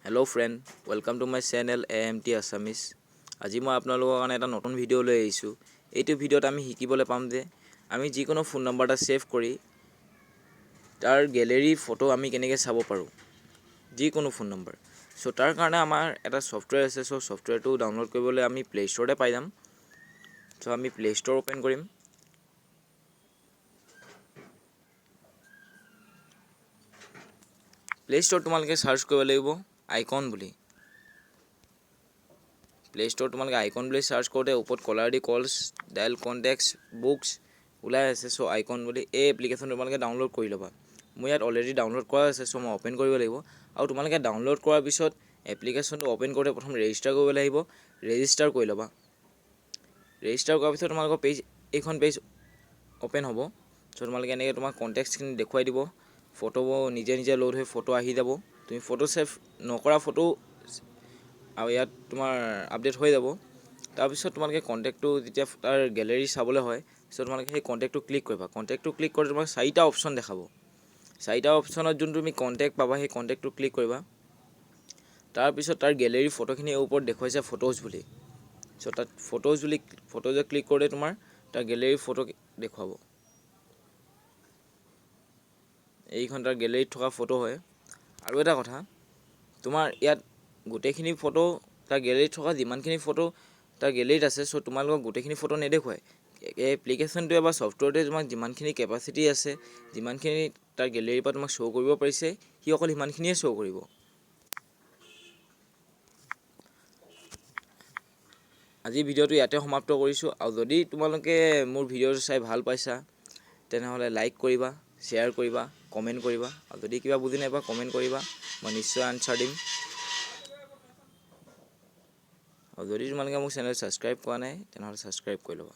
Hello friend, welcome to my channel AMT Assamese। আজি মই আপোনালোকৰ কাৰণে এটা নতুন ভিডিঅ' লৈ আহিছোঁ। এইটো ভিডিঅ'ত আমি শিকিবলৈ পাম যে আমি যিকোনো ফোন নম্বৰ এটা ছেভ কৰি তাৰ গেলেৰী ফটো আমি কেনেকৈ চাব পাৰোঁ, যিকোনো ফোন নম্বৰ। চ' তাৰ কাৰণে আমাৰ এটা ছফ্টৱেৰ আছে। চ' ছফ্টৱেৰটো ডাউনলোড কৰিবলৈ আমি প্লে' ষ্ট'ৰতে পাই যাম। চ' আমি প্লে' ষ্ট'ৰ অ'পেন কৰিম। প্লে' ষ্ট'ৰত তোমালোকে চাৰ্চ কৰিব লাগিব আইকন বুলি। প্লে' ষ্ট'ৰত তোমালোকে আইকন বুলি চাৰ্চ কৰোঁতে ওপৰত caller ID, calls, dial, contacts, books ওলাই আছে। চ' আইকন বুলি এই এপ্লিকেশ্যন তোমালোকে ডাউনলোড কৰি ল'বা। মোৰ ইয়াত অলৰেডি ডাউনলোড কৰা আছে, চ' মই অ'পেন কৰিব লাগিব। আৰু তোমালোকে ডাউনলোড কৰাৰ পিছত এপ্লিকেশ্যনটো অ'পেন কৰোঁতে প্ৰথম ৰেজিষ্টাৰ কৰিব লাগিব। ৰেজিষ্টাৰ কৰি ল'বা। ৰেজিষ্টাৰ কৰাৰ পিছত তোমালোকৰ পেজ এইখন পেজ অ'পেন হ'ব। চ' তোমালোকে এনেকৈ তোমাৰ কণ্টেক্টছখিনি দেখুৱাই দিব। ফটোবোৰ নিজে নিজে লোড হৈ ফটো আহি যাব। তুমি ফটো ছেভ নকৰা ফটো আৰু ইয়াত তোমাৰ আপডেট হৈ যাব। তাৰপিছত তোমালোকে কণ্টেক্টটো যেতিয়া তাৰ গেলেৰী চাবলৈ হয়, চ' তোমালোকে সেই কণ্টেক্টটো ক্লিক কৰিবা। কণ্টেক্টটো ক্লিক কৰোঁতে তোমাক চাৰিটা অপশ্যন দেখাব। চাৰিটা অপশ্যনত যোনটো তুমি কণ্টেক্ট পাবা, সেই কণ্টেক্টটো ক্লিক কৰিবা। তাৰপিছত তাৰ গেলেৰী ফটোখিনি ওপৰত দেখুৱাইছে ফটোজ বুলি। চ' তাত ফটোজ বুলি ফটোজত ক্লিক কৰোঁতে তোমাৰ তাৰ গেলেৰী ফটো দেখুৱাব। এইখন তাৰ গেলেৰীত থকা ফটো হয়। আৰু এটা কথা, তোমাৰ ইয়াত গোটেইখিনি ফটো, তাৰ গেলেৰীত থকা যিমানখিনি ফটো তাৰ গেলেৰীত আছে, চ' তোমালোকক গোটেইখিনি ফটো নেদেখুৱায়। এই এপ্লিকেশ্যনটোৱে বা ছফ্টৱেৰটোৱে তোমাক যিমানখিনি কেপাচিটি আছে, যিমানখিনি তাৰ গেলেৰীৰ পৰা তোমাক শ্ব' কৰিব পাৰিছে, সি অকল সিমানখিনিয়ে শ্ব' কৰিব। আজি ভিডিঅ'টো ইয়াতে সমাপ্ত কৰিছোঁ। আৰু যদি তোমালোকে মোৰ ভিডিঅ'টো চাই ভাল পাইছা, তেনেহ'লে লাইক কৰিবা, শ্বেয়াৰ কৰিবা, কমেণ্ট কৰিবা। আৰু যদি কিবা বুজি নাইপোৱা, কমেণ্ট কৰিবা, মই নিশ্চয় আনচাৰ দিম। আৰু যদি তোমালোকে মোৰ চেনেল ছাবস্ক্ৰাইব কৰা নাই, তেনেহ'লে ছাবস্ক্ৰাইব কৰি ল'বা।